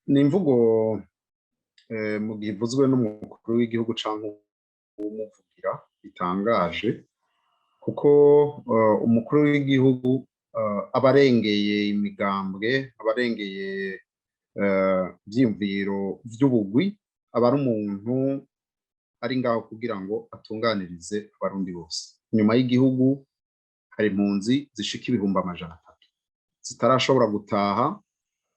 Ni imvugo mu gihe ivuzwe n'umukuru w'igihugu canke uwumuvugira itangaje, kuko umukuru w'igihugu aba arengeye imigambwe, aba arengeye ivyiyumviro vy'ubugwi, aba ari umuntu ari ngaho kugira ngo atunganirize Abarundi bose. Inyuma y'igihugu hari impunzi zishika 300,000 zitarashobora gutaha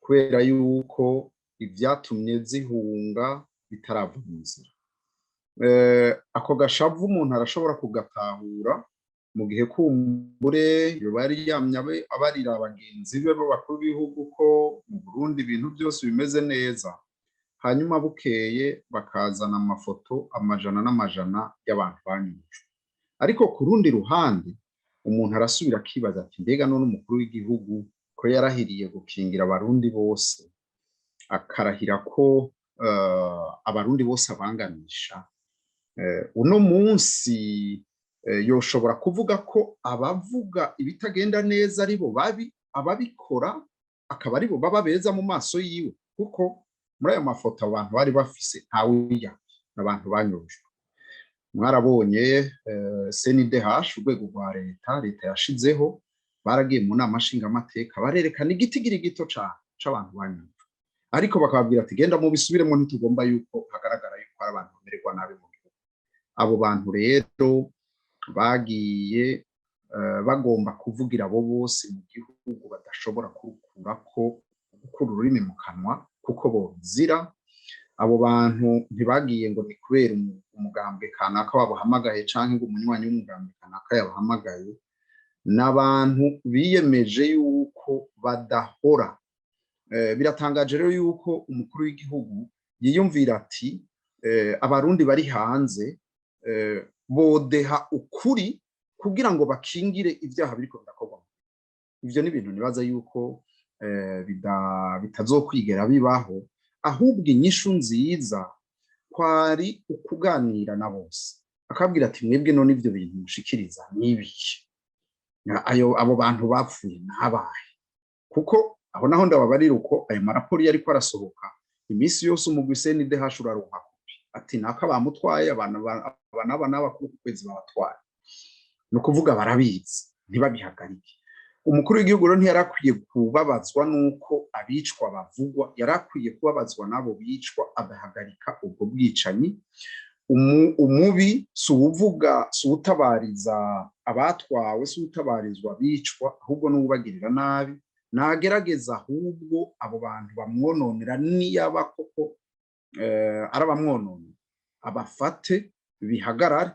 kubera yuko ivyatumye zihunga bitarava mu nzira. Ako gashavu umuntu arashobora kugatahura mu gihe kumbure yoba yari yamye abarira bagenzi be b'abakuru b'ibihugu ko mu Burundi ibintu byose bimeze neza, hanyuma bukeye bakazana amafoto amajana n'amajana y'abantu banyurujwe. Ariko ku rundi ruhande umuntu arasubira akibaza ati: mbega none umukuru w'igihugu ko yarahiriye gukingira Abarundi bose, akarahira ko Abarundi bose abanganisha, uno munsi yoshobora kuvuga ko abavuga ibitagenda neza ari bo babi, ababikora akaba ari bo baba beza mu maso yiwe? Kuko muri ayo mafoto abantu bari bafise ntawiyamye, n'abantu banyurujwe. Mwarabonye CNIDH, urwego rwa leta yashizeho, baragiye mu nama nshingamateka barerekana igitigiri gito cane c'abantu banyurujwe, ariko bakababwira ati: genda mubisubiremo, ntitugomba yuko hagaragara yuko hari abantu bamererwa nabi mu gihugu. Abo bantu rero bagiye bagomba kuvugira abo bose mu gihugu badashobora kurukurako, gukura ururimi mu kanwa kuko bozira. Abo bantu ntibagiye ngo ni kubera umugambwe kanaka wabahamagaye canke ngo umunywanyi w'umugambwe kanaka yabahamagaye. N'abantu biyemeje yuko badahora. Biratangaje rero yuko umukuru w'igihugu yiyumvira ati: Abarundi bari hanze bodeha ukuri kugira ngo bakingire ibyaha biriko birakorwa. Ivyo ni ibintu nibaza yuko bitazokwigera bibaho. Ahubwo inyishu nziza kwari ukuganira na bose, akabwira ati: mwebwe none ivyo bintu mushikiriza n'ibiki? Ayo abo bantu bapfuye nabahe? Kuko aho naho ndababarira uko ayo maraporo iyo ariko arasohoka iminsi yose, umugwi CNDH uraronka kopi ati: naka bamutwaye, abantu aba n'aba n'aba kuri uku kwezi babatwaye. Ni ukuvuga barabizi, ntibabihagarike. Umukuru w'igihugu rero ntiyarakwiye kubabazwa n'uko abicwa bavugwa, yarakwiye kubabazwa n'abo bicwa, agahagarika ubwo bwicanyi. Umubi si uwuvuga, si uwutabariza abatwawe, si uwutabarizwa abicwa, ahubwo n'uwubagirira nabi. Nagerageza ahubwo abo bantu bamwononera, niyaba koko ari abamwononera, abafate bihagarare,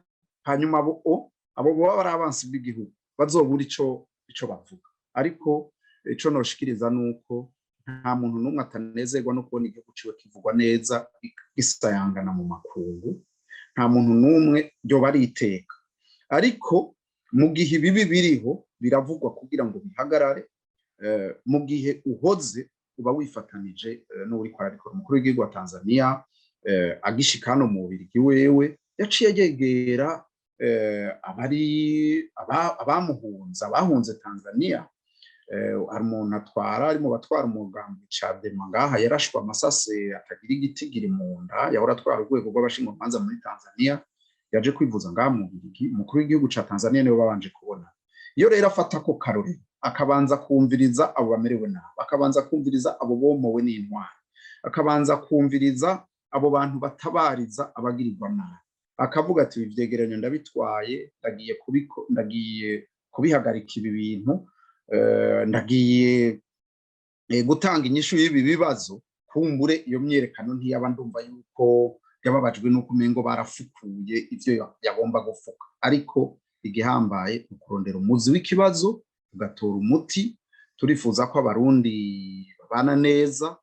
hanyuma abo baba ari abansi bw'igihugu bazobura ico bavuga. Ariko ico noshikiriza nuko nta muntu n'umwe atanezerwa no kubona igihugu ciwe kivugwa neza, gisayangana mu makungu. Nta muntu n'umwe ryoba ari iteka, ariko mu gihe ibibi biriho biravugwa kugira ngo bihagarare. Mu gihe uhoze uba wifatanije n'uwuriko arabikora. Umukuru w'igihugu wa Tanzania agishika hano mu Bubirigi, wewe yaciye yegera abari abamuhunze, abahunze Tanzania. Hari umuntu atwara, ari mu batwara umugambi Chadema ngaha, yarashwe amasase atagira igitigiri mu nda, yahora atwara urwego rw'abashinjwamanza muri Tanzania, yaje kwivuza ngaha mu Bubirigi. Umukuru w'igihugu ca Tanzania niwe babanje kubona. Iyo rero afata ko karorero, akabanza kumviriza abo bamerewe nabi, akabanza kumviriza abo bomowe n'intwari, akabanza kumviriza abo bantu batabariza abagirirwa nabi, akavuga ati: ibi vyegeranyo ndabitwaye, ndagiye kubiko, ndagiye kubihagarika ibi bintu, ndagiye gutanga inyishu y'ibi bibazo, kumbure iyo myerekano ntiyaba. Ndumva yuko yababajwe n'uko umengo barafukuye ivyo yagomba gufuka, ariko igihambaye ni ukurondera umuzi w'ikibazo ugatora umuti. Turifuza ko Abarundi babana neza.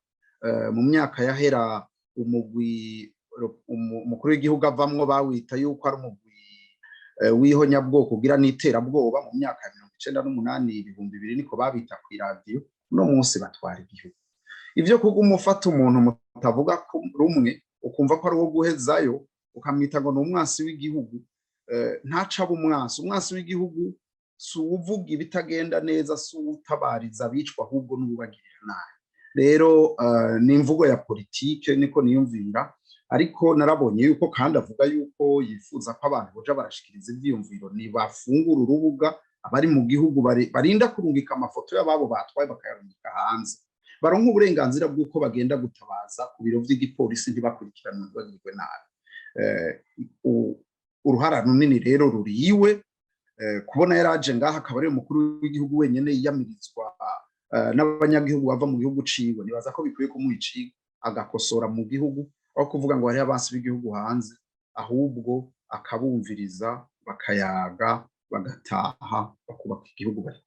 Mu myaka yahera umugwi umukuru w'igihugu avamwo bawita yuko ari umugwi w'ihonyabwoko ugira n'iterabwoba. Mu myaka ya 98, 2000, niko babita kw'iradiyo. Uno munsi batwara igihugu. Ivyo kuguma ufata umuntu mutavuga rumwe, ukumva ko ari uwo guhezayo, ukamwita ngo ni umwansi w'igihugu, ntaca aba umwansi. Umwansi w'igihugu si uwuvuga ibitagenda neza, si uwutabariza abicwa, ahubwo n'uwubagirira nabi. Rero ni imvugo ya politike, niko niyumvira. Ariko narabonye yuko kandi avuga yuko yifuza ko abantu boja barashikiriza ivyiyumviro. Nibafungura urubuga, abari mu gihugu barinda kurungika amafoto y'ababo batwaye bakayarungika hanze, baronka uburenganzira bw'uko bagenda gutabaza ku biro vy'igipolisi, ntibakurikiranwe, ntibagirwe nabi. Uruhara runini rero ruriwe. Kubona yaraje ngaha akaba ari umukuru w'igihugu wenyene yiyamirizwa n'abanyagihugu bava mu gihugu ciwe, nibaza ko bikwiye kumuha icigwa, agakosora mu gihugu, aho kuvuga ngo hariho abansi b'igihugu hanze, ahubwo akabumviriza, bakayaga, bagataha, bakubaka igihugu bari.